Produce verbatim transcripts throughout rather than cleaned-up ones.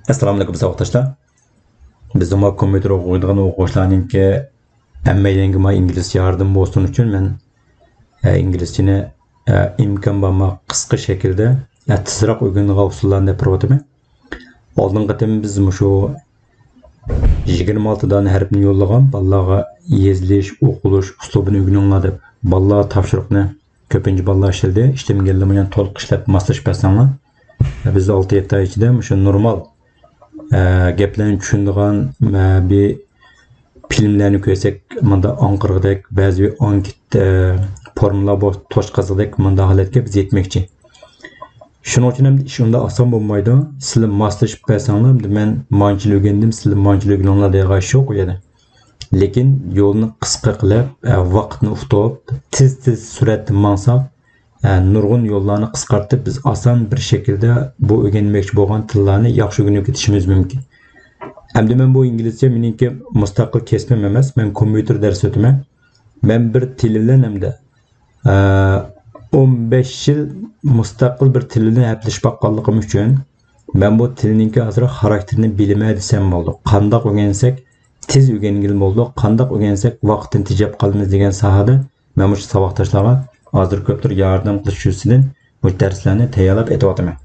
ئەسسالامۇئەلەيكۇم ساۋاقداشلار. بىزنىڭ ما كومپيۇتېر ئوقۇيدىغان ئوقۇغۇچىلارنىڭكى ھەممەيلەنگە ما ئىنگلىزچە ياردىمى بولسۇن ئۈچۈن مەن، ئە، ئىنگلىزچىنى، ئە، ئىمكان بار ما قىسقا شەكىلدە، ئە، تېزراق ئۆگىنىدىغان ئۇسۇللارنى دەپ بېرىۋاتىمەن. ئالدىنقى قېتىم بىز مۇشۇ يىگىرمە ئالتە دانە ھەرپنى يوللىغان بالىلارغا يېزىلىش، ئوقۇلۇش ئۇسلۇبىنى ئۆگىنىڭلار دەپ بالىلارغا تاپشۇرۇقنى كۆپىنچە بالىلار ئىشلىدى. ئىشلىمىگەنلەرمۇ يەنە تولۇق ئىشلەپ ماسلىشىپ بەرسەڭلار. بىز ئالتە يەتتە ئاي ئىچىدە مۇشۇ نورمال، ئە، گەپلەرنى چۈشىنىدىغان، ئە، بىر فىلىملەرنى كۆرسەك، مۇندا ئاڭقىرغۇدەك، بەزى بىر ئانكېت، ئە، فورمىلار بولسا توشقازغۇدەك مۇنداق ھالەتكە بىز يەتمەكچى. شۇنىڭ ئۈچۈن ھەم ئىش ئۇنداق ئاسان بولمايدۇ. سىلەر ماسلىشىپ بەرسەڭلار، مەن مانچىلا ئۆگەندىم، سىلەر مانچىلا ئۆگىنىڭلار دەيدىغان ئىش يوق ئۇ يەردە. لېكىن يولنى قىسقا قىلىپ، ئە، ۋاقىتنى ئۇتۇپ، تېز-تېز سۈرئەتتە ماڭساق، ئە، نۇرغۇن يوللارنى قىسقارتىپ، بىز ئاسان بىر شەكىلدە بۇ ئۆگەنمەكچى بولغان تىللارنى ياخشى ئۆگىنىپ كېتىشىمىز مۇمكىن. ئەمدى مەن بۇ ئىنگلىزچە مېنىڭكى مۇستەقىل كەسپىم ئەمەس، مەن كومپيۇتېر دەرس ئۆتىمەن. مەن بىر تىل بىلەن ھەمدە، ئە، ئون بەش يىل مۇستەقىل بىر تىل بىلەن ھەپىلىشىپ باققانلىقىم ئۈچۈن، مەن بۇ تىلنىڭكى ئازراق خاراكتېرىنى بىلىمەن دېسەم بولىدۇ. قانداق ئۆگەنسەك تېز ئۆگەنگىلى بولىدۇ، قانداق ئۆگەنسەك ۋاقىتنى تېجەپ قالىمىز دېگەن ساھەدە مەن مۇشۇ ساۋاقداشلارغا ئازدۇر كۆپتۇر ياردەم قىلىش يۈزىسىدىن مۇشۇ دەرسلەرنى تەييارلاپ ئېتىۋاتىمەن.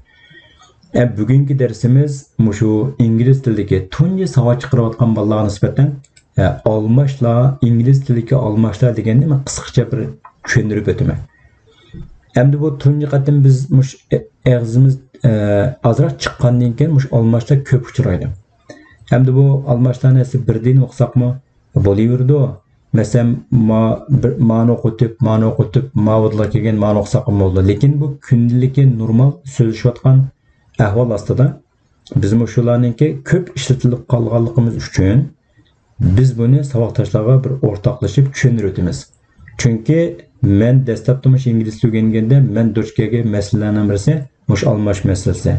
ئە، بۈگۈنكى دەرسىمىز مۇشۇ ئىنگلىز تىلىدىكى تۇنجى ساۋات چىقىرىۋاتقان بالىلارغا نىسبەتەن، ئە، ئالماشلار، ئىنگلىز تىلىدىكى ئالماشلار دېگەننى مەن قىسقىچە بىر چۈشەندۈرۈپ ئۆتىمەن. ئەمدى بۇ تۇنجى قېتىم بىز مۇشۇ ئېغىزىمىز، ئە، ئازراق چىققاندىن كېيىن مۇشۇ ئالماشلار كۆپ ئۇچرايدۇ. ئەمدى بۇ ئالماشلارنى ئەسلى بىردىن ئوقۇساقمۇ بولۇۋېرىدۇ. مەسىلەن، ما-، بىر، مانى ئوقۇتۇپ، مانى ئوقۇتۇپ، ماۋۇدىلا كەلگەن مانى ئوقۇساقمۇ بولىدۇ. لېكىن بۇ كۈندىلىكى نورمال سۆزلىشىۋاتقان ئەھۋال ئاستىدا بىز مۇشۇلارنىڭكى كۆپ ئىشلىتىلىپ قالغانلىقىمىز ئۈچۈن بىز بۇنى ساۋاقداشلارغا بىر ئورتاقلىشىپ چۈشەندۈرۈۋېتىمىز. چۈنكى مەن دەسلەپتە مۇشۇ ئىنگلىزچە ئۆگەنگەندە مەن دۇچ كەلگەن مەسىلىلەرنىڭ بىرسى مۇشۇ ئالماش مەسىلىسى.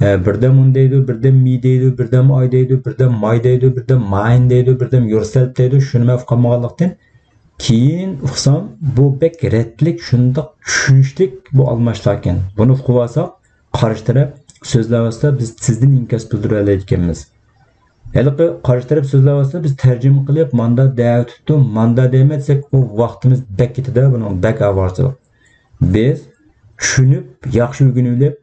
ئە، بىردەم ئۇن دەيدۇ، بىردەم مى دەيدۇ، بىردەم ئاي دەيدۇ، بىردەم ماي دەيدۇ، بىردەم ماين دەيدۇ، بىردەم يورسېلف دەيدۇ. شۇنى مەن ئۇقالمىغانلىقتىن، كېيىن ئۇقسام، بۇ بەك رەتلىك، شۇنداق چۈشىنىشلىك بۇ ئالماشلاركەن. بۇنى ئۇقۇۋالساق، قارشى تەرەپ سۆزلەۋاتسا، بىز تېزدىن ئىنكاس بىلدۈرەلەيدىكەنمىز. ھېلىقى قارشى تەرەپ سۆزلەۋاتسا، بىز تەرجىمە قىلىپ، ماندا دەۋېتىپتۇ، ماندا دەيمەن دېسەك، ئۇ ۋاقتىمىز بەك كېتىدۇ، بۇنىڭ بەك ئاۋارىسى بار. بىز چۈشىنىپ، ياخشى ئۆگىنىۋېلىپ،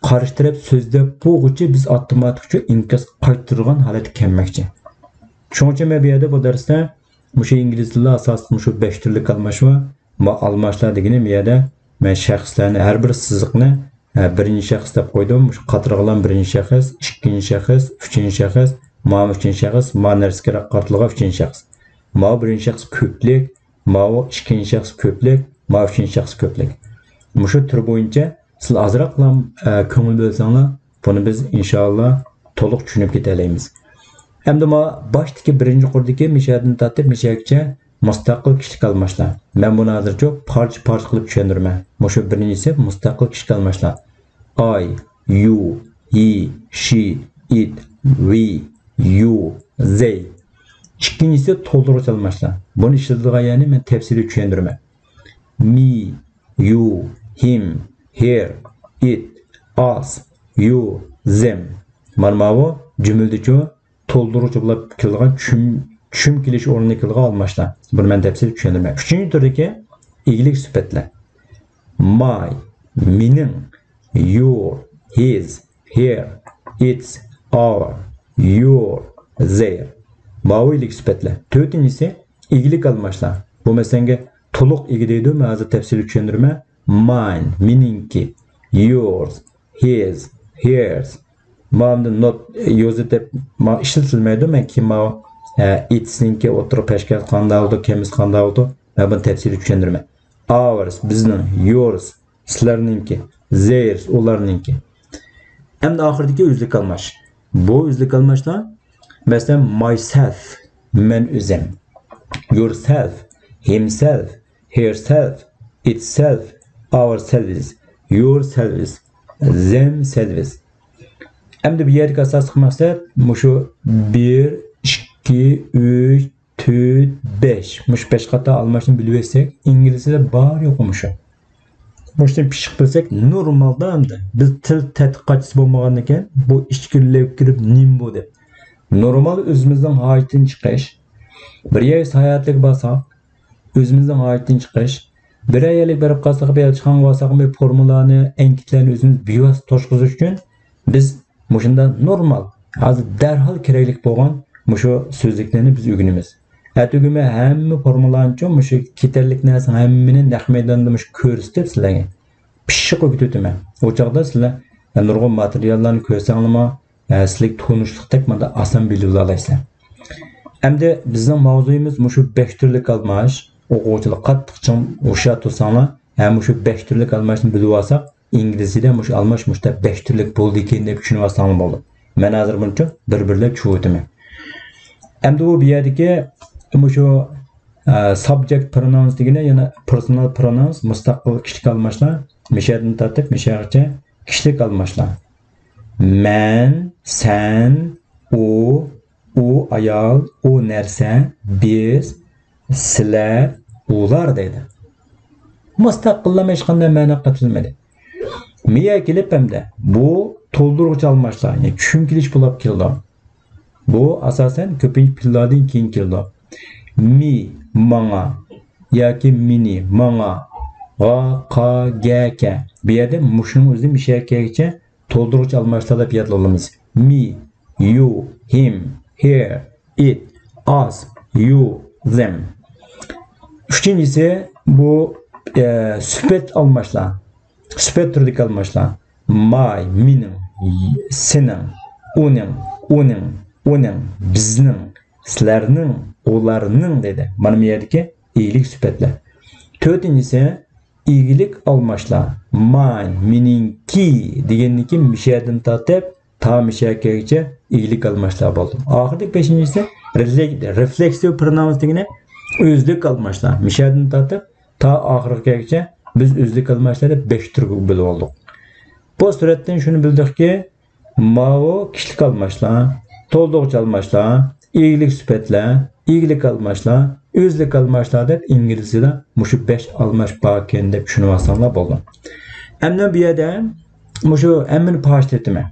قارشى تەرەپ سۆزلەپ بولغۇچە بىز ئاپتوماتىك شۇ ئىنكاس قايتۇرىدىغان ھالەتكە كەلمەكچى. شۇنىڭ ئۈچۈن مەن بۇ يەردە بۇ دەرستە مۇشۇ ئىنگلىز تىلىدا ئاساسلىق مۇشۇ بەش تۈرلۈك ئالماش بار. ما ئالماشلار دېگىنىم يەردە مەن شەخسلەرنى، ھەر بىر سىزىقنى، ھە، بىرىنچى شەخس دەپ قويدۇم. مۇشۇ قاترىغىلام بىرىنچى شەخس، ئىككىنچى شەخس، ئۈچىنچى شەخس، ماۋۇ ئۈچىنچى شەخس، ما نەرسىگە قارىتىلغان ئۈچىنچى شەخس. ماۋۇ بىرىنچى شەخس كۆپلۈك، ماۋۇ ئىككىنچى شەخس كۆپلۈك، ماۋۇ ئۈچىنچى شەخس كۆپلۈك. مۇشۇ تۈر بويىچە سىلەر ئازراقلا، ئە، كۆڭۈل بۆلسەڭلار، بۇنى بىز ئىنشائاللا تولۇق چۈشىنىپ كېتەلەيمىز. ئەمدى ما باشتىكى بىرىنچى قۇردىكى مىشەدىن تارتىپ مىشەگىچە مۇستەقىل كىشىلىك ئالماشلار. مەن بۇنى ھازىرچۇ پارچە-پارچە قىلىپ چۈشەندۈرىمەن. مۇشۇ بىرىنچىسى مۇستەقىل كىشىلىك ئالماشلار. I، you، he، she، it، we، you، they. ئىككىنچىسى تولدۇرغۇچ ئالماشلار. بۇنى ئىشلىتىدىغان يەرنى مەن تەپسىلىي چۈشەندۈرىمەن. Me، you، him، her، it، us، you، them. مانا ماۋۇ جۈملىدىچۇ تولدۇرغۇچ بولۇپ كېلىدىغان چۈشۈم، چۈشۈم كېلىش ئورنىدا كېلىدىغان ئالماشلار. بۇنى مەن تەپسىلىي چۈشەندۈرىمەن. ئۈچىنچى تۈردىكى ئىگىلىك سۈپەتلەر. My، مېنىڭ، your، his، her، its، our، your، their. ماۋۇ ئىگىلىك سۈپەتلەر. تۆتىنچىسى ئىگىلىك ئالماشلار. بۇ مەسىلەنگە تولۇق ئىگە دەيدۇ، مەن ھازىر تەپسىلىي چۈشەندۈرىمەن. Mine، مېنىڭكى، yours، his، hers. ماۋۇنى not، يوزىتىپ، ما ئىشلىتىلمەيدۇ. مەن كېيىن ماۋۇ، ئە، itsنىڭكى ئوتتۇرىغا پەشكەل قانداق بولىدۇ، كەمىسى قانداق بولىدۇ، مەن بۇنى تەپسىلىي چۈشەندۈرىمەن. Ours، بىزنىڭ، yours، سىلەرنىڭكى، theirs، ئۇلارنىڭكى. ئەمدى ئاخىرىدىكى ئۆزلۈك ئالماش. بۇ ئۆزلۈك ئالماشلار، مەسىلەن، myself، مەن ئۆزۈم، yourself، himself، herself، itself، ourselves، yourselves، themselves. ئەمدى بۇ يەردىكى ئاساسلىق مەقسەت مۇشۇ بىر، ئىككى، ئۈچ، تۆت، بەش. مۇشۇ بەش قاتار ئالماشنى بىلىۋەتسەك، ئىنگلىزچىدە بار يوقى مۇشۇ. مۇشۇنى پىششىق بىلسەك نورمالدا، ئەمدى بىز تىل تەتقىقاتچىسى بولمىغاندىكىن بۇ ئىچكىرىلەپ كىرىپ نېمە بۇ دەپ. نورمال ئۆزىمىزنىڭ ھاجىتىدىن چىقىش، بىر يەرگە ساياھەتلىككە بارساق، ئۆزىمىزنىڭ ھاجىتىدىن چىقىش، بىرەر يەرلىك بېرىپ قالساق، بىر ئەلچىخانىغا بارساقمۇ، فورمۇلانى، ئەنكىتلەرنى ئۆزىمىز بىۋاسىتە توشقۇزۇش ئۈچۈن بىز مۇشۇنداق نورمال، ھازىر دەرھال كېرەكلىك بولغان مۇشۇ سۆزلۈكلەرنى بىز ئۆگىنىمىز. ئەتىگۈنمۇ ھەممە فورمۇلانىچۇ مۇشۇ كېتەرلىك نەرسىنىڭ ھەممىنى نەق مەيداندا مۇشۇ كۆرسىتىپ سىلەرگە پىششىق ئۆگىتىۋېتىمەن. ئۇ چاغدا سىلەر نۇرغۇن ماتېرىياللارنى كۆرسەڭلارمۇ، ھە، سىلىك تونۇشلۇقتەك مانا ئاسان بىلىۋالالايسىلەر. ئەمدى بىزنىڭ ماۋزۇيىمىز مۇشۇ بەش تۈرلۈك ئالماش. ئوقۇغۇچىلار قاتتىق چىڭ ھوشيار تۇرساڭلار، ھە، مۇشۇ بەش تۈرلۈك ئالماشنى بىلىۋالساق، ئىنگلىزچىدە مۇشۇ ئالماش مۇشتا بەش تۈرلۈك بولىدىكەن دەپ چۈشىنىۋالساڭلار بولدى. مەن ھازىر بۇنى بىر-بىرلەپ چۈشۈرۈۋېتىمەن. ئەمدى بۇ، بۇ يەردىكى مۇشۇ، ئە، سابجېكت پروناۋنس دېگىنى يەنە پېرسونال پروناۋنس، مۇستەقىل كىشىلىك ئالماشلار، مىشەدىن تارتىپ مىشەغىچە كىشىلىك ئالماشلار. مەن، سەن، ئۇ، ئۇ ئايال، ئۇ نەرسە، بىز، سىلەر، ئۇلار دەيدۇ. مۇستەقىللىقمۇ ھېچقانداق مەنىگە قېتىلمىدى. مىيە كېلىپ ئەمدى بۇ تولدۇرغۇچ ئالماشلار، يەنى چۈشۈم كېلىش بولاپ كېلىدۇ. بۇ ئاساسەن كۆپىنچە پىللاردىن كېيىن كېلىدۇ. مى، ماڭا ياكى مېنى، ماڭا، غا، قا، گە، كە. بۇ يەردە مۇشۇنىڭ ئۆزى مىشەگىچە تولدۇرغۇچ ئالماشلار دەپ يادلىۋالىمىز. مى، يۇ، ھىم، ھېر، ئىت، ئاس، يۇ، زېم. ئۈچىنچىسى، بۇ، ئە، سۈپەت ئالماشلار. سۈپەت تۈرىدىكى ئالماشلار. ماي، مېنىڭ، سېنىڭ، ئۇنىڭ، ئۇنىڭ، ئۇنىڭ، بىزنىڭ، سىلەرنىڭ، ئۇلارنىڭ دەيدۇ. مانا بۇ يەردىكى ئىگىلىك سۈپەتلەر. تۆتىنچىسى، ئىگىلىك ئالماشلار. ماي، مېنىڭكى دېگەندىن كېيىن مىشەدىن تارتىپ تا مىشەكەگىچە ئىگىلىك ئالماشلار بولدى. ئاخىرىدىكى بەشىنچىسى رېفلېك-، رېفلېكسىۋ پروناۋنس دېگىنى ئۆزلۈك ئالماشلار. مىشەدىن تارتىپ تا ئاخىرىغا كەلگۈچە بىز ئۆزلۈك ئالماشلار دەپ بەش تۈرگە بۆلۈۋالدۇق. بۇ سۈرەتتىن شۇنى بىلدۇقكى، ماۋۇ كىشىلىك ئالماشلار، تولدۇرغۇچ ئالماشلار، ئىگىلىك سۈپەتلەر، ئىگىلىك ئالماشلار، ئۆزلۈك ئالماشلار دەپ ئىنگلىزچىدا مۇشۇ بەش ئالماش باركەن دەپ چۈشىنىۋالساڭلار بولدى. ئەمدى بۇ يەردە مۇشۇ ھەممىنى پارچىلىتىمەن.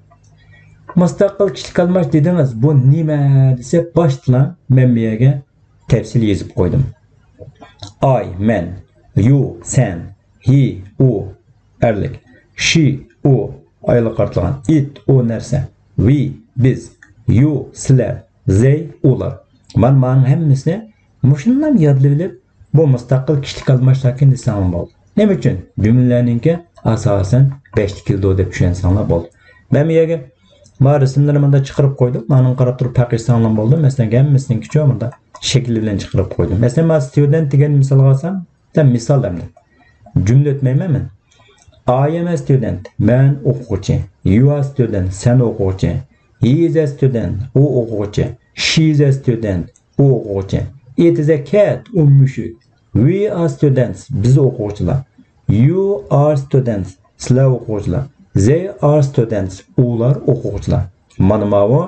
مۇستەقىل كىشىلىك ئالماش دېدىڭىز، بۇ نېمە دېسە، باشتىلا مەن بۇ يەرگە تەپسىلىي يېزىپ قويدۇم. ئاي، مەن، يۇ، سەن، ھى، ئۇ، ئەرلىك، شى، ئۇ، ئايالغا قارىتىلغان، ئىت، ئۇ نەرسە، ۋى، بىز، يۇ، سىلەر، زەي، ئۇلار. مانا مانىڭ ھەممىسىنى مۇشۇنداق يادلىۋېلىپ، بۇ مۇستەقىل كىشىلىك ئالماشلاركەن دېسەڭلار بولدى. نېمە ئۈچۈن؟ جۈملىلەرنىڭكى ئاساسەن بەشتە كېلىدۇ دەپ چۈشەنسەڭلار بولدى. مەن بۇ يەرگە ما رەسىملىرىنى مۇنداق چىقىرىپ قويدۇم. مانىڭغا قاراپ تۇرۇپ پەقىسەڭلار بولدى. مەسىلەن، ھەممىسىنىڭكىچۇ مۇنداق شەكلى بىلەن چىقىرىپ قويدۇم. مەسىلەن، ما ستۇدېنت دېگەن مىسالغا ئالسام، دەپ مىسال ئەمدى. جۈملە ئۆتمەيمەن مەن. I am a student، مەن ئوقۇغۇچى. You are student، سەن ئوقۇغۇچى. He is a student، ئۇ ئوقۇغۇچى. She is a student، ئۇ ئوقۇغۇچى. It is a cat، ئۇ مۈشۈك. We are students، بىز ئوقۇغۇچىلار. You are students، سىلەر ئوقۇغۇچىلار. They are students، ئۇلار ئوقۇغۇچىلار. مانا ماۋۇ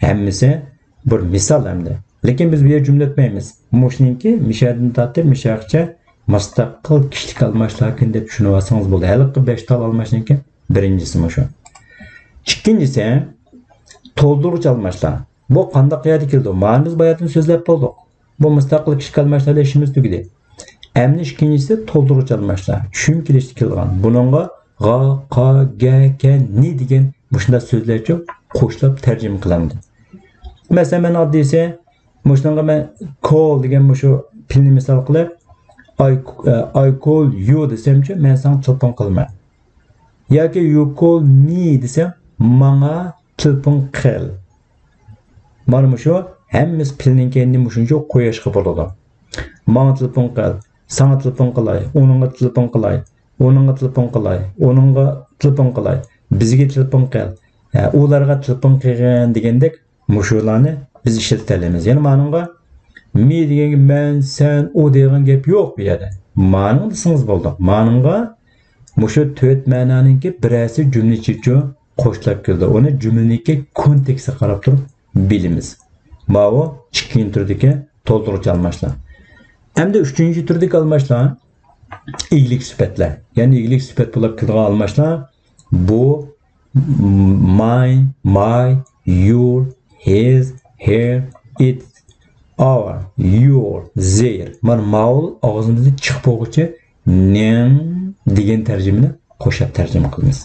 ھەممىسى بىر مىسال ئەمدى. لېكىن بىز بۇ يەردە جۈملە ئۆتمەيمىز. مۇشۇنىڭكى مىشەدىن تارتىپ مىشەغىچە مۇستەقىل كىشىلىك ئالماشلاركەن دەپ چۈشىنىۋالسىڭىز بولدى. ھېلىقى بەش تال ئالماشنىڭكى بىرىنچىسى مۇشۇ. ئىككىنچىسى، تولدۇرغۇچ ئالماشلار. بۇ قانداق يەردە كېلىدۇ؟ مانا بىز باياتىن سۆزلەپ بولدۇق. بۇ مۇستەقىل كىشىلىك ئالماشلار دەپ ئىشىمىز تۈگىدى. ئەمدى ئىككىنچىسى تولدۇرغۇچ ئالماشلار. چۈشۈم كېلىشتە كېلىدىغان. بۇنىڭغا غا، قا، گە، كە، نى دېگەن مۇشۇنداق سۆزلەرچۇ قوشۇلۇپ تەرجىمە قىلىندى. مەسىلەن، مەن ئاددىيسى مۇشۇنىڭغا مەن call دېگەن مۇشۇ پېئىلنى مىسال قىلىپ، I, I call you دېسەمچۇ، مەن ساڭا تېلېفون قىلىمەن. ياكى you call me دېسەم، ماڭا تېلېفون قىل. مانا مۇشۇ ھەممىسى پېئىلنىڭ كەينىدىن مۇشۇنچە قويۇشقا بولىدۇ. ماڭا تېلېفون قىل، ساڭا تېلېفون قىلاي، ئۇنىڭغا تېلېفون قىلاي، ئۇنىڭغا تېلېفون قىلاي، ئۇنىڭغا تېلېفون قىلاي، بىزگە تېلېفون قىل، ھە، ئۇلارغا تېلېفون قىلغىن دېگەندەك مۇشۇلارنى بىز ئىشلىتەلەيمىز. يەنى مانىڭغا me دېگەنگە مەن، سەن، ئۇ دەيدىغان گەپ يوق بۇ يەردە. مانىڭ دېسىڭىز بولدى. مانىڭغا مۇشۇ تۆت مەنانىڭكى بىرەرسى جۈملە ئىچىدىچۇ قوشۇلۇپ كېلىدۇ. ئۇنى جۈملىنىڭكى كونتېكستىغا قاراپ تۇرۇپ بىلىمىز. ماۋۇ ئىككىنچى تۈردىكى تولدۇرغۇچ ئالماشلار. ئەمدى ئۈچىنچى تۈردىكى ئالماشلار. ئىگىلىك سۈپەتلەر. يەنى ئىگىلىك سۈپەت بولاپ كېلىدىغان ئالماشلار بۇ، mine, my, your, his, her, its, our, your, their. مانا ماۋۇ ئاغزىمىزدىن چىقىپ بولغۇچە نىڭ دېگەن تەرجىمىنى قوشاپ تەرجىمە قىلىمىز.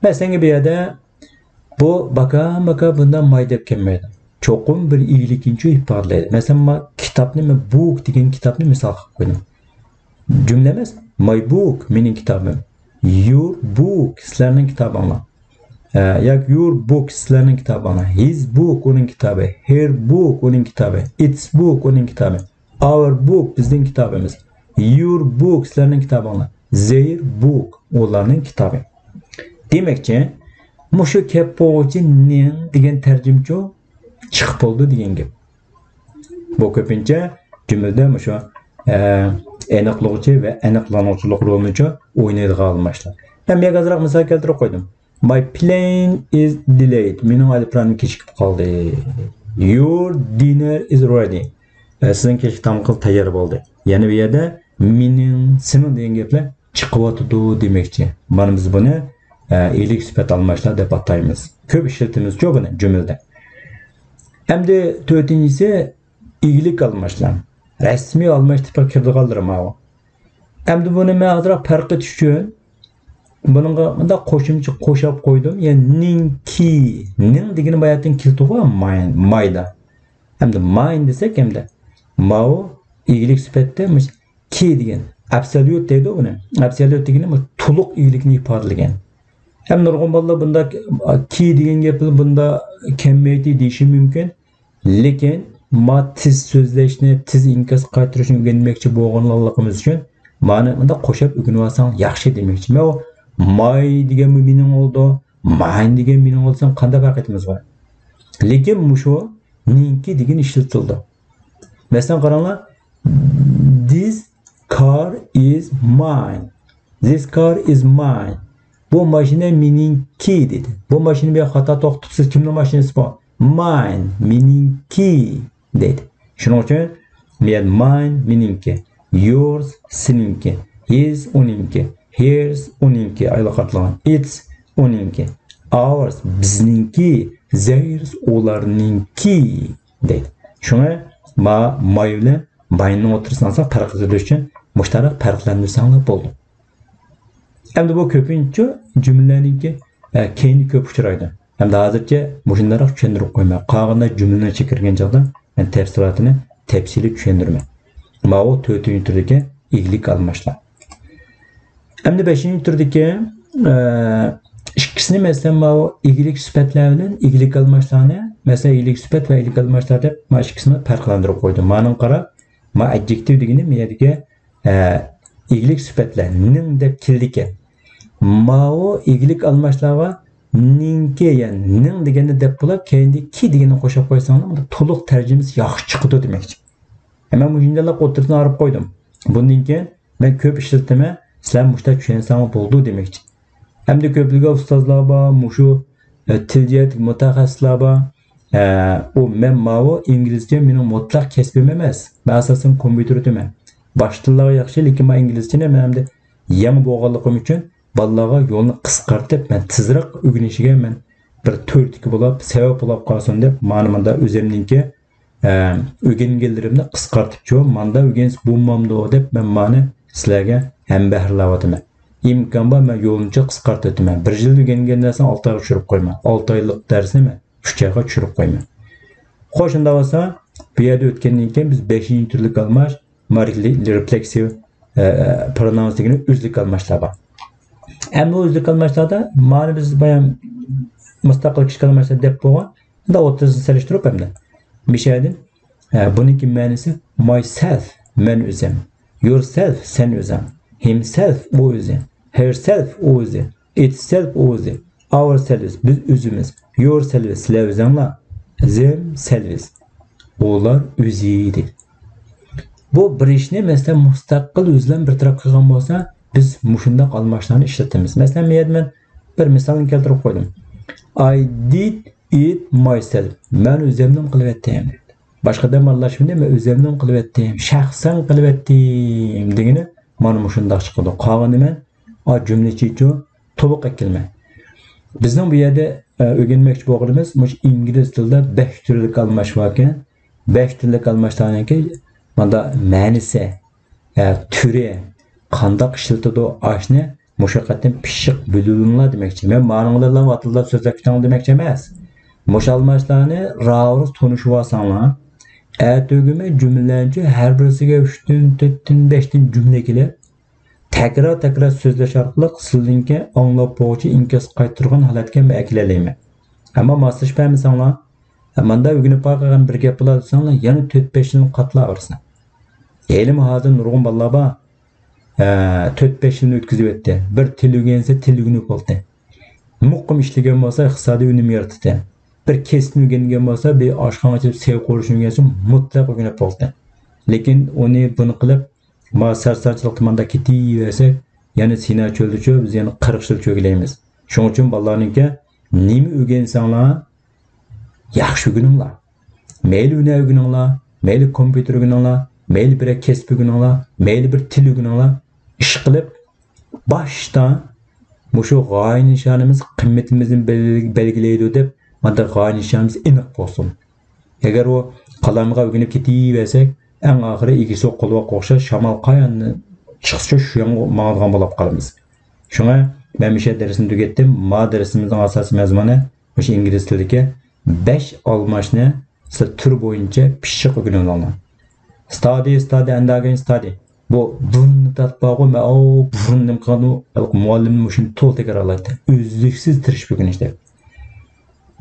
مەسىلەن، بۇ يەردە بۇ باكا-باكا بۇنداق my دەپ كەلمەيدۇ. چوقۇم بىر ئىگىلىكنىچۇ ئىپادىلەيدۇ. مەسىلەن، ما كىتابنى، مەن book دېگەن كىتابنى مىسالغا قويدۇم. جۈملە ئەمەس، my book، مېنىڭ كىتابىم. Your book، سىلەرنىڭ كىتابىڭلار. ئە، ياكى your book، سىلەرنىڭ كىتابىڭلار. His book، ئۇنىڭ كىتابى. Her book، ئۇنىڭ كىتابى. Its book، ئۇنىڭ كىتابى. Our book، بىزنىڭ كىتابىمىز. Your book، سىلەرنىڭ كىتابىڭلار. Their book، ئۇلارنىڭ كىتابى. دېمەكچى، مۇشۇ كەپ بولغۇچە نىڭ دېگەن تەرجىمىچۇ چىقىپ بولىدۇ دېگەن گەپ. بۇ كۆپىنچە جۈملىدە مۇشۇ، ئە، ئېنىقلىغۇچى ۋە ئېنىقلانغۇچىلىق رولىنىچۇ ئوينايدىغان ئالماشلار. مەن بۇ يەرگە ئازراق مىسال كەلتۈرۈپ قويدۇم. My plane is delayed. مېنىڭ ئايروپىلانىم كېچىكىپ قالدى. Your dinner is ready. ئە، سىزنىڭ كەچلىك تامىقىڭىز تەييار بولدى. يەنى بۇ يەردە مېنىڭ، سېنىڭ دېگەن گەپلەر چىقىۋاتىدۇ دېمەكچى. مانا بىز بۇنى، ئە، ئىگىلىك سۈپەت ئالماشلار دەپ ئاتايمىز. كۆپ ئىشلىتىمىزچۇ بۇنى جۈملىدە. ئەمدى تۆتىنچىسى ئىگىلىك ئالماشلار. رەسمىي ئالماش تىپىغا كىرىدىغانلىرى ماۋۇ. ئەمدى بۇنى مەن ئازراق پەرق ئېتىش ئۈچۈن بۇنىڭغا مۇنداق قوشۇمچە قوشاپ قويدۇم. يەنى نىڭكى، نىڭ دېگىنى باياتىن كېلىدىغۇ، ماي، مايدا. ئەمدى mine دېسەك، ئەمدى ماۋۇ ئىگىلىك سۈپەتتە مۇش كى دېگەن، ئابسوليۇت دەيدۇ بۇنى. ئابسوليۇت دېگىنى مۇ تولۇق ئىگىلىكنى ئىپادىلىگەن. ھەم نۇرغۇن بالىلار بۇنداق كى دېگەن گەپنى بۇنداق كەممەيتى دېيىشى مۇمكىن. لېكىن ما تېز سۆزلەشنى، تېز ئىنكاس قايتۇرۇشنى ئۆگەنمەكچى بولغانلىقىمىز ئۈچۈن مانى مۇنداق قوشاپ ئۆگىنىۋالساڭ ياخشى دېمەكچى. مەن ئۇ ماي دېگەنمۇ مېنىڭ بولىدۇ، ماين دېگەن مېنىڭ بولسا قانداق پەرق ئېتىمىز بار؟ لېكىن مۇشۇ نىڭكى دېگەن ئىشلىتىلىدۇ. مەسىلەن، قاراڭلار. This car is mine. This car is mine. بۇ ماشىنا مېنىڭكى دېدى. بۇ ماشىنا بۇ يەردە خاتا توختىتىپسىز. كىمنىڭ ماشىنىسى بۇ؟ Mine، مېنىڭكى دەيدۇ. شۇنىڭ ئۈچۈن بۇ يەردە mine، مېنىڭكى. Yours، سېنىڭكى. His، ئۇنىڭكى. Hers، ئۇنىڭكى. ئايالغا قارىتىلغان. Its، ئۇنىڭكى. Ours، بىزنىڭكى. Theirs، ئۇلارنىڭكى دەيدۇ. شۇڭا ما، ماي بىلەن ماينىڭ ئوتتۇرىسىنى ئالساق پەرق ئېتىدۇ ئۈچۈن مۇشتاراق پەرقلەندۈرسەڭلار بولىدۇ. ئەمدى بۇ كۆپىنچە جۈملىلەرنىڭكى، ئە، كەينىدە كۆپ ئۇچرايدۇ. ئەمدى ھازىرچە مۇشۇنداق چۈشەندۈرۈپ قويىمەن. قالغاندا جۈملىنىڭ ئىچىگە كىرگەن چاغدا مەن تەپسىلاتىنى تەپسىلىي چۈشەندۈرىمەن. ماۋۇ تۆتىنچى تۈردىكى ئىگىلىك ئالماشلار. ئەمدى بەشىنچى تۈردىكى، ئە، ئىككىسىنى، مەسىلەن، ماۋۇ ئىگىلىك سۈپەتلەر بىلەن ئىگىلىك ئالماشلارنى، مەسىلەن، ئىگىلىك سۈپەت ۋە ئىگىلىك ئالماشلار دەپ، مانا ئىككىسىنى پەرقلەندۈرۈپ قويدۇم. مانىڭ قارا، ما ئادجېكتىپ دېگىنى مەيەدىكى، ئە، ئىگىلىك سۈپەتلەر، نىڭ دەپ كېلىدىكەن. ماۋۇ ئىگىلىك ئالماشلارغا نىڭكى، يەنى نىڭ دېگەننى دەپ بولۇپ، كەينىدىكى كى دېگەننى قوشۇپ قويساڭلار، بۇندا تولۇق تەرجىمىسى ياخشى چىقىدۇ دېمەكچى. مەن مۇشۇنداق ئوتتۇرىسىنى ئايرىپ قويدۇم. بۇندىن كېيىن مەن كۆپ ئىشلىتىمەن، سىلەر مۇشۇنداق چۈشەنسەڭلار بولىدۇ دېمەكچى. ئەمدى كۆپلىگەن ئۇستازلار بار، مۇشۇ، ئە، تىل جەھەتتىكى مۇتەخەسسىسلەر بار. ئە، ئۇ مەن ماۋۇ ئىنگلىزچە مېنىڭ مۇتلەق كەسپىم ئەمەس. مەن ئاساسەن كومپيۇتېر ئۆتىمەن. باشقا تىللارغا ياخشى، لېكىن مەن ئىنگلىزچىنى مەن ئەمدى يېڭى بولغانلىقىم ئۈچۈن بالىلارغا يولنى قىسقارتىپ، مەن تېزرەك ئۆگىنىشىگە مەن بىر تۈرتكە بولاپ، سەۋەب بولاپ قالسۇن دەپ، مانا مۇندا ئۆزۈمنىڭكى، ئە، ئۆگەنگەنلىرىمنى قىسقارتىپچۇ، ماندا ئۆگەنسە بولمامدۇ دەپ، مەن مانى سىلەرگە ھەمبەھىرلەۋاتىمەن. ئىمكان بار، مەن يولنىچە قىسقارتىۋېتىمەن. بىر يىل ئۆگەنگەن نەرسىنى ئالتە ئايغا چۈشۈرۈپ قويىمەن. ئالتە ئايلىق دەرسنى مەن ئۈچ ئايغا چۈشۈرۈپ قويىمەن. خوش، ئۇنداق بولسا، بۇ يەردە ئۆتكەندىن كېيىن بىز بەشىنچى تۈرلۈك ئالماش، ما رېفلېكسىۋ، ئە، پروناۋنس دېگىنى ئۆزلۈك ئالماشلار بار. ئەمما ئۆزلۈك ئالماشلاردا مانا بىز بايام مۇستەقىل كىچىك ئالماشلار دەپ بولغان. ئۇنداق ئوتتۇرىسىنى سېلىشتۇرۇپ ئەمدى. مىشەدىن، ئە، بۇنىڭكى مەنىسى myself، مەن ئۆزۈم. Yourself، سەن ئۆزۈڭ. Himself، ئۇ ئۆزى. Herself، ئۇ ئۆزى. Itself، ئۇ ئۆزى. Ourselves، بىز ئۆزىمىز. Yourselves، سىلەر ئۆزۈڭلار. Themselves، ئۇلار ئۆزى دېدى. بۇ بىر ئىشنى، مەسىلەن، مۇستەقىل ئۆزلەن بىر تەرەپ قىلغان بولسا، بىز مۇشۇنداق ئالماشلارنى ئىشلىتىمىز. مەسىلەن، بۇ يەردە مەن بىر مىسالنى كەلتۈرۈپ قويدۇم. I did it myself. مەن ئۆزۈمنىڭ قىلىۋەتتىم. باشقا ئادەم ئارىلاشمىدى، مەن ئۆزۈمنىڭ قىلىۋەتتىم. شەخسەن قىلىۋەتتىم دېگىنى مانا مۇشۇنداق چىقىدۇ. قالغىنى مەن ئا جۈملىچىچۇ توۋا قىلىپ كېلىمەن. بىزنىڭ بۇ يەردە ئە، ئۆگەنمەكچى بولغىنىمىز مۇشۇ ئىنگلىز تىلىدا بەش تۈرلۈك ئالماش باركەن. بەش تۈرلۈك ئالماشلارنىڭكى ماندا مەنىسى، ئە، تۈرى، قانداق ئىشلىتىدۇ ئاشنى، مۇشۇ قېتىم پىششىق بىلىۋېلىڭلار دېمەكچى. مەن مانىڭلار بىلەن ۋاتىلداپ سۆزلەپ كېتىڭ دېمەكچى ئەمەس. مۇشۇ ئالماشلارنى راۋۇرۇس تونۇشۇۋالساڭلار، ئەتىگۈنى جۈملىلەرچە ھەر بىرسىگە ئۈچتىن، تۆتتىن، بەشتىن جۈملە كېلىپ، تەكرار-تەكرار سۆزلەش ئارقىلىق سىلىنىڭكى ئاڭلاپ بولغۇچە ئىنكاس قايتۇرغان ھالەتكە مەن ئەكېلەلەيمەن. ئەمما ماسلىشىپ بەرمىسەڭلار، ماندا ئۆگىنىپ باققان بىر گەپ بار دېسەڭلار، يەنە تۆت-بەش يىلنى قاتلاۋېرىسەن. ھېلىمۇ ھازىر نۇرغۇن بالىلار بار، ئە، تۆت-بەش يىلنى ئۆتكۈزۈۋەتتى. بىر تىل ئۆگەنسە، تىل ئۆگىنىپ بولدى. مۇقىم ئىشلىگەن بولسا، ئىقتىسادىي ئۈنۈم يارىتىدۇ. بىر كەسىپنى ئۆگەنگەن بولسا، بىر ئاشخانىغا چىقىپ سەي قۇرۇشنى ئۆگەنسە، مۇتلەق ئۆگىنىپ بولدى. لېكىن ئۇنى بۇنى قىلىپ، ما سەرسانچىلىقتا مانداق كېتىۋەرسەك، يەنە سىنا چۆلدىچۇ، بىز يەنە قىرىق يىل چۆگىلەيمىز. شۇنىڭ ئۈچۈن بالىلارنىڭكى نېمە ئۆگەنسەڭلار، ياخشى ئۆگىنىڭلار. مەيلى ھۈنەر ئۆگىنىڭلار، مەيلى كومپيۇتېر ئۆگىنىڭلار، مەيلى بىرەر كەسىپ ئۆگىنىڭلار، مەيلى بىر تىل ئۆگىنىڭلار. ئىشقىلىپ، باشتا مۇشۇ غايە نىشانىمىز، قىممىتىمىزنى بەل-، بەلگىلەيدۇ دەپ، مانداق غايە نىشانىمىز ئېنىق بولسۇن. ئەگەر ئۇ قالامغا ئۆگىنىپ كېتىۋەرسەك، ئەڭ ئاخىرى ئىگىسى يوق قولۋاققا ئوخشاش، شامال قاياننى چىقسىچۇ شۇ يانغا ماڭىدىغان بولۇپ قالىمىز. شۇڭا مەن مۇشۇ دەرسنى تۈگەتتىم. ما دەرسىمىزنىڭ ئاساسىي مەزمۇنى مۇشۇ ئىنگلىز تىلىدىكى بەش ئالماشنى سىلەر تۈر بويىچە پىششىق ئۆگىنىۋېلىڭلار. ستادى، ستادى، ئەنداگەين ستادى. بۇ بۇرۇننى تارتىپ بارغۇ، مەن ئاۋۇ بۇرۇن نېمە قىلغان، مۇئەللىم مۇشۇنى تولۇق تەكرارلايتتى. ئۈزلۈكسىز تىرىشىپ ئۆگىنىش دەپ.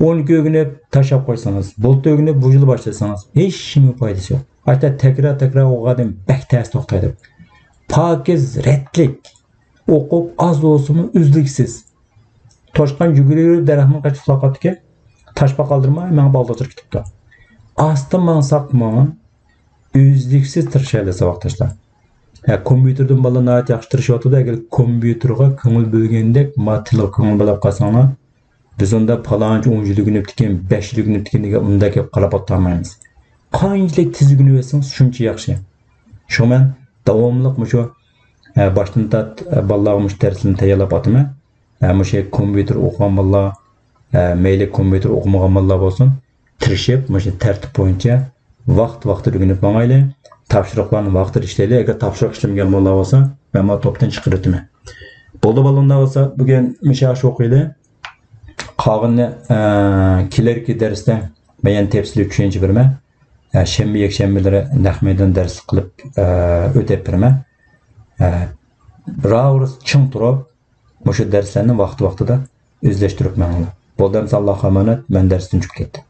ئون ئىككى ئۆگىنىپ تاشلاپ قويسىڭىز، بۇلتۇر ئۆگىنىپ بۇ يىل باشلىسىڭىز، ھېچنېمە پايدىسى يوق. ھەتتا تەكرار، تەكرار ئوقۇغاندىن بەك تەس توختايدۇ. پاكىز، رەتلىك ئوقۇپ، ئاز بولسىمۇ ئۈزلۈكسىز. توشقان يۈگۈرۈپ دەرەخنى قېچىپ سۇلاپ قاپتىكەن، تاشپاق قالدۇرماي مېڭىپ ئالدىغا كېتىپتۇ. ئاستا ماڭساقمۇ، ئۈزلۈكسىز تىرىشايلى ساۋاقداشلار. ھە، كومپيۇتېردىن بالىلار ناھايىتى ياخشى تىرىشىۋاتىدۇ. ئەگەر كومپيۇتېرغا كۆڭۈل بۆلگەندەك، ما تىلغا كۆڭۈل بۆلۈپ قالساڭلار، بىز ئۇندا پالانچى ئون يىل ئۆگىنىپتىكەن، بەش يىل ئۆگىنىپتىكەن دېگەن ئۇنداق گەپ قاراپ ئولتۇرمايمىز. قانچىلىك تېز ئۆگىنىۋەتسىڭىز، شۇنچە ياخشى. شۇڭا مەن داۋاملىق مۇشۇ، ئە، باشتىن تارت، ئە، بالىلارغا مۇشۇ دەرسلەرنى تەييارلاپ ئاتىمەن. ئە، مۇشۇ كومپيۇتېر ئوقۇغان بالىلار، ئە، مەيلى كومپيۇتېر ئوقۇمىغان بالىلار بولسۇن، تىرىشىپ، مۇشۇ تەرتىپ بويىچە ۋاقىت-ۋاقتىدا ئۆگىنىپ ماڭايلى. تاپشۇرۇقلارنى ۋاقتىدا ئىشلەيلى. ئەگەر تاپشۇرۇق ئىشلىمىگەن بالىلار بولسا، مەن مانا توپتىن چىقىرىۋېتىمەن. بولدى، بالىلار، ئۇنداق بولسا بۈگۈن مۇشۇ يەرگىچە ئوقۇيلى. قالغىنىنى، ئە، كېلەركى دەرستە مەن يەنە تەپسىلىي چۈشەنچە بېرىمەن. ئە، شەنبە، يەكشەنبىلىرى نەق مەيدان دەرس قىلىپ، ئە، ئۆتەپ بېرىمەن. ئە، راۋۇرۇس چىڭ تۇرۇپ، مۇشۇ دەرسلەرنى ۋاقتى-ۋاقتىدا ئۆزلەشتۈرۈپ مېڭىڭلار. بولدى ئەمىسە، ئاللاھقا ئامانەت، مەن دەرستىن چۈشۈپ كەتتىم.